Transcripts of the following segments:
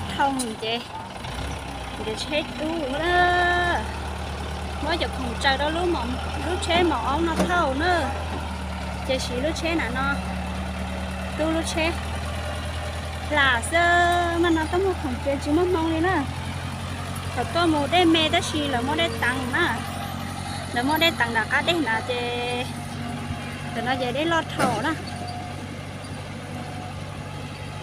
Thauj ces ntiav tsheb rub na, muab cov khoom tsaws rau lub tsheb maum aub no thauj na, ces siv lub tsheb na no rub lub tsheb hla xwb. Mas no tuaj muag khoom ces tsis muaj hmoo li na. Thaum tuaj mus dej me tab sis lawv muab dej teev na, lawv muab dej teev nram qab dej na ces ntawm no ces dej loj dhau na.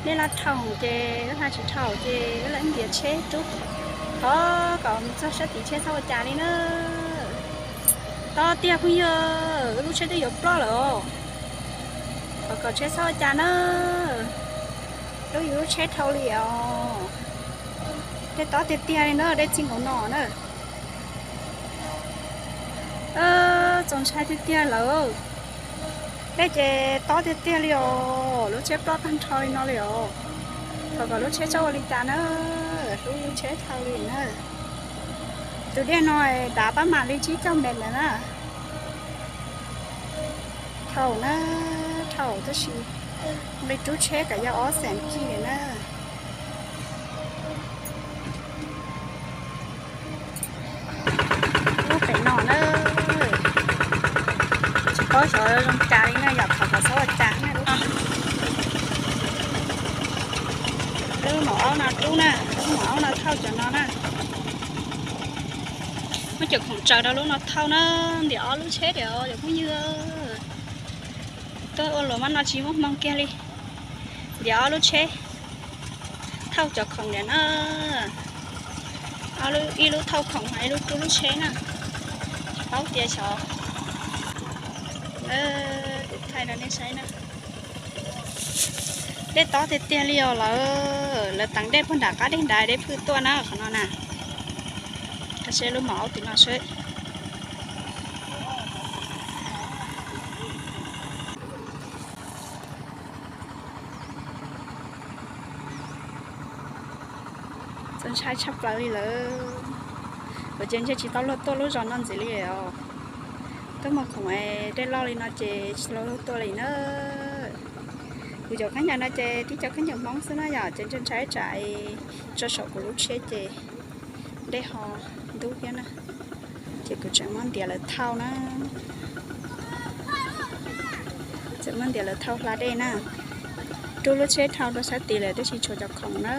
Dej loj dhau ces lub hla tsis dhau ces wb lam ntiav tsheb rub, thov kom mus txog sab tim tsheb txhob ua cas li na. Tob tiag phooj ywg, wb lub tsheb twb yuav ploj lawm os. Thov kom tsheb txhob ua cas na. Rub yus lub tsheb dhau li os. Dej tob tiag tiag li na, dej txij nkaus no na. Txaus ntshai tiag tiag lawm. Dej ces tob tiag tiag li os, lub tsheb ploj tag nrho li no li os. Thov kom lub tsheb txhob ua li cas na. Rub lub tsheb dhau li na. Tus dej no dav pab mam li tsib caug mev ntawd na. Dhau na, dhau tab sis li rub tsheb kom yog ob xees kis na. Lub pem no na, tsis paub xyov zoo cas li na, yog thov kom txhob ua cas na. Lub maum aub no rub na, lub maum aub no thauj cov no na. Muab cov khoom tsaws rau lub no thauj na, ntiav ob lub tsheb tiag os cov phooj ywg. Tuaj ua luam mas no tsis muaj hmoo kiag li. Ntiav ob lub tsheb thauj cov khoom tiag na. Ib lub thauj khoom, ib lub rub lub tsheb na. Tsis paub tias xyov, kuv thaij rau nej saib na. Dej tob tiag tiag li os lawm, lawv teev dej puag nram qab dej nrad, dej phwj tuaj na qhov no na. Saib lub maum aub tim no seb. Txaus ntshai tshaj plaws li lawm. Kuv ces ntshe tsis tau luag tuaj lub zos no ntxiv li os. Tuaj muag khoom dej loj li no ces tsis tau luag tuaj li na. Kuv cov khaub ncaws no ces tib cov khaub ncaws Hmoob xwb na yom, ces ntshai ntshai tsam tso saum kuv lub tsheb ces dej ho ntub thiab na. Ces kuv tseem muab ntiav lawv thauj na. Tseem muab ntiav lawv thauj hla dej na. Rub lub tsheb dhau rau sab tid lawm tab sis tshuav cov khoom na.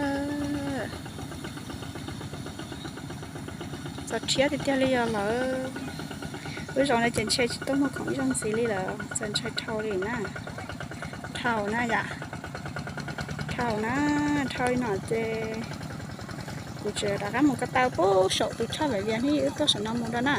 Txaus rhiab tiag tiag li os lawm. Lub zos no ces ntshe tsis tuaj muag khoom ib zaug ntxiv li lawm, txaus ntshai dhau li na. Dhau na yom. Dhau na, dhau li no ces kuv tseem rov qab mus ko taw pub saum tus choj Vam Vias ne, wb tuaj saum no mus rau na.